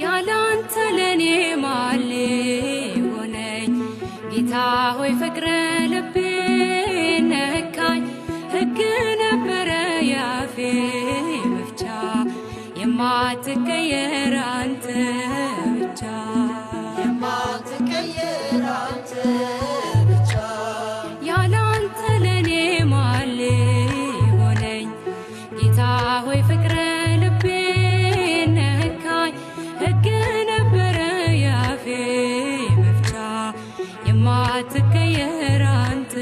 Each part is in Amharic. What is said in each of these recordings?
ያላንተ ለኔ ማን ሆነኝ? ጌታ ሆይ ፍቅረ ልቤ ነካኝ፣ ሕግ ነበረ ያፌ መፍቻ፣ የማትቀየር አንተ ብቻ፣ የማትቀየር አንተ ብቻ። ያላንተ ለኔ ማን ሆነኝ? ጌታ ሆይ ፍቅረ ልቤ ነካኝ፣ ሕግ ነበረ ያፌ መፍቻ፣ የማትቀየር አንተ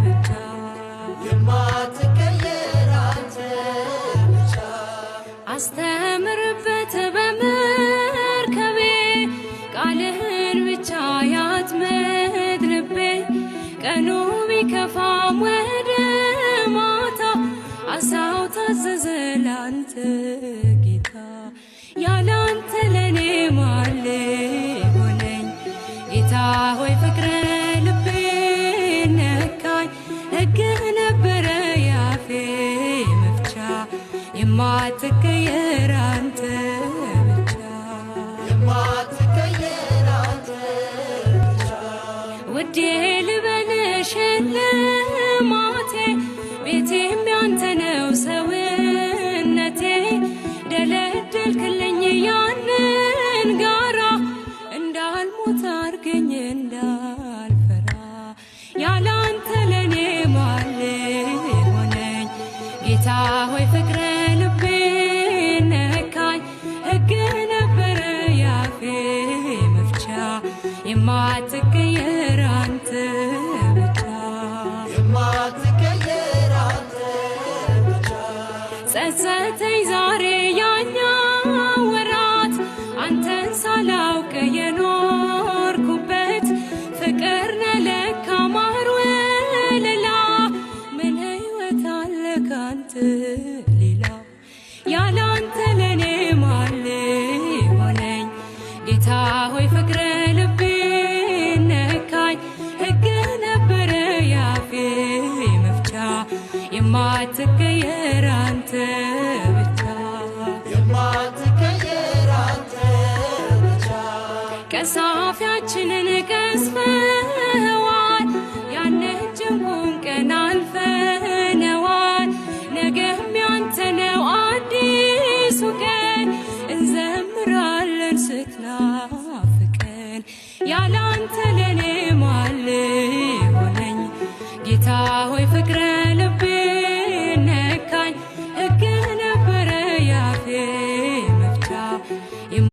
ብቻ። የማትቀየር አንተ ብቻ። አስተምርበት በመርከቤ፣ ቃልህን ብቻ ያትምት ልቤ። ቀኑ ቢከፋም ወደ ማታ፣ አሳው ታዘዘ ላንተ ጌታ። ያላንተ ለኔ ማን ሆነኝ? ጌታ ሆይ ፍቅረ ልቤ ነካኝ፣ ሕግ ነበረ ያፌ መፍቻ፣ የማትቀየር አንተ ብቻ። የማትቀየር አንተ ብቻ። ውዴ ልበልሽ ልማቴ፣ ቤቴም ያንተ ነው ሰውነቴ። ደለደልክልኝ ያንን ጋራ፣ እንዳልሞት አርገኝ እንዳልፈራ። ያላንተ ለኔ ማን ሆነኝ? ጌታ ሆይ ፍቅረ ልቤ ነካኝ፣ ሕግ ነበረ ያፌ መፍቻ፣ የማትቀየር አንተ ብቻ። የማትቀየር አንተ ብቻ። ጸጸተኝ ዛሬ ያኛው ወራት፣ አንተን ሳላውቅ የኖርኩበት። ፍቅር ነህ ለካ ማር ወለላ፣ ምን ሕይወት አለ ካንተ ሌላ? ያላንተ ለኔ ማን ሆነኝ? ጌታ ሆይ ፍቅረ ልቤ ነካኝ፣ ሕግ ነበረ ያፌ መፍቻ፣ የማትቀየር አንተ ብቻ። የማትቀየር አንተ ብቻ። ቀሳፊያችንን ቀስፈዋል፣ ያንን ጭንቁን ቀን አልፈነዋል። ነገም ያንተ ነው አዲሱ ቀን፣ እንዘምራለን ስትናፍቀን። ያላንተ ለኔ